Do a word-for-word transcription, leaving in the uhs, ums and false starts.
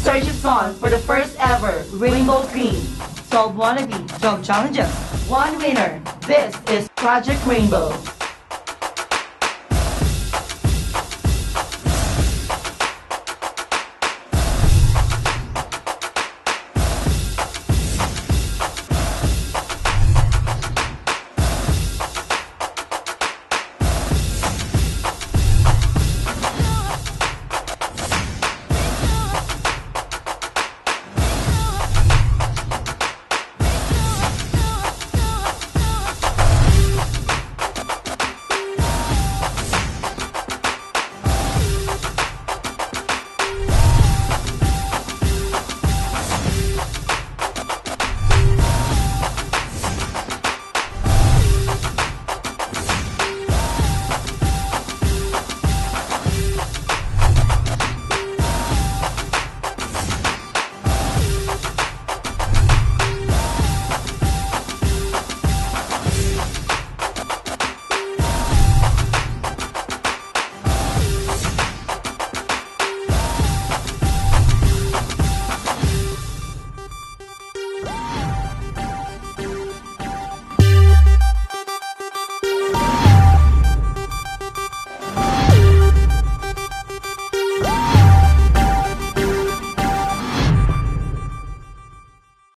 Thirty fun for the first ever Rainbow Queen. Twelve wannabe, twelve challenges, one winner. This is Project Rainbow.